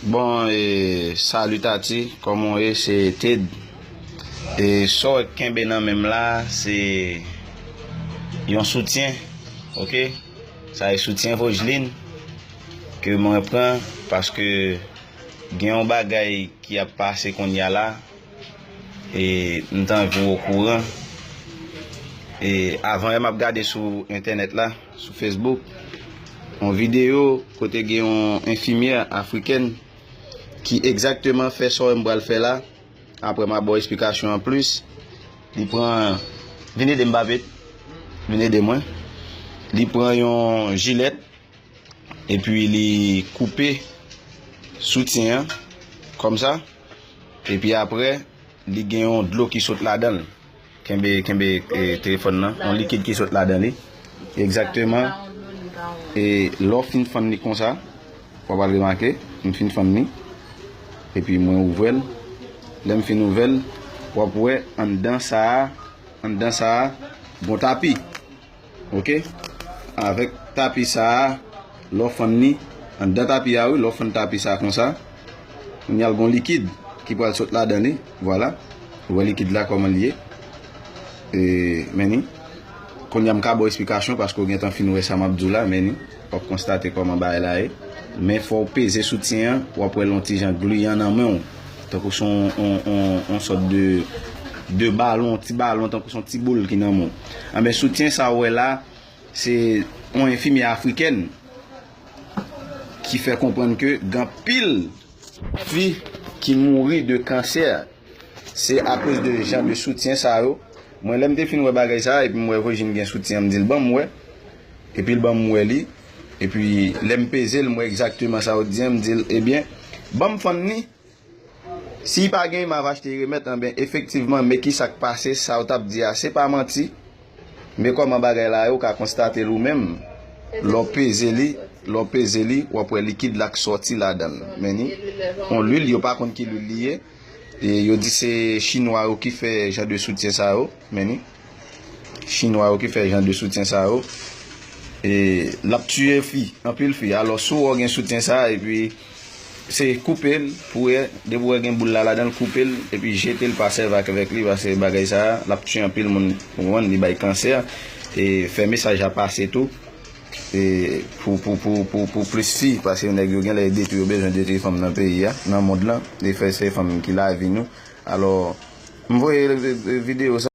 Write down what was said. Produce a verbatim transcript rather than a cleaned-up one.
Bon, e, salut Tati, kòman w ye? Se Ted. E, sa w wè k kenbe nan men m la, se yon soutyen, oke? Sa e soutyen Vogeline ke mwen pran paske gen yon bagay ki ap pase kounye a la, e m t anvi w okouran. E avan yè m ap gade sou entènèt la, sou Facebook, yon videyo kote gen yon enfimyè afrikèn ki egzakteman fè sa w wè m pral fè la. Apre m a ba w esplikasyon an plis. Li pran, vin ede m, Babet, vin ede mwen. Li pran yon jilèt, epi li koupe soutyen an, kòmsa. Epi apre, li gen yon dlo ki sot ladan l. Kenbe, kenbe, e, telefòn nan. Yon likid ki sot ladan li. Egzakteman. E lè w fin fann li konsa, w ap al remake, m fin fann li. Epi mwen ouvè l. Lè m fin ouvè l, w ap wè anndan sa a, anndan sa a, gon tapi. Oke? Avèk tapi sa a, lè w fann li, anndan tapi a, wi, lè w fann tapi sa a konsa, kounye a l gon likid ki pral sot ladan li. Vwala. Ou wè likid la kòman l ye. E, men ni. Kounye a m ka ba w esplikasyon paske w gentan fin wè sa m ap di w la, men ni. W ap konstate kòman bagay la ye. Men fò w peze soutyen an, w ap wè l yon ti jan gliyan nan men w. Tankou se yon, yon, yon, yon sòt de, de balon, ti balon, tankou se yon ti boul ki nan men w. Anben, soutyen sa w wè la, se yon enfimyè afrikèn ki fè konprann ke gen anpil fi ki mouri de kansè. Se akoz de jan de soutyen sa yo. Mwen, lè m te fin wè bagay sa a, epi m wè Vojin gen soutyen an, m di l, "Ban m wè." Epi l ban m wè li. Epi lè m peze l, m wè egzakteman sa yo di an, m di l, "Ebyen, ban m fann li. Si pa genyen, m ap achte remèt." Anben, efektivman, men ki sa k pase, sa yo t ap di a, se pa manti. Men kòman bagay la ye, ou ka konstate l ou menm. Lè w peze li, lè w peze li, w ap wè likid la k sòti ladan l. Men ni, yon lwil, yo pa konn ki lwil li ye. E yo di se chinwa yo ki fè jan de soutyen sa yo. Men ni, chinwa yo ki fè jan de soutyen sa yo. E l ap tiye fi, anpil fi. Alò, si w gen soutyen sa, epi se koupe l, pou wè, depi w wè gen boul la ladan l, koupe l, epi jete l, pa sèvi ak, avèk li, paske bagay sa a, l ap tiye anpil moun, ou konprann, li bay kansè. E fè mesaj la pase tou. E pou, pou, pou, pou, pou plis fi, paske nèg yo genlè detwi, yo bezwen detwi fanm nan peyi a, nan mond lan, e fè se fanm ki lavi nou. Alò, m voye, e, e, videyo sa.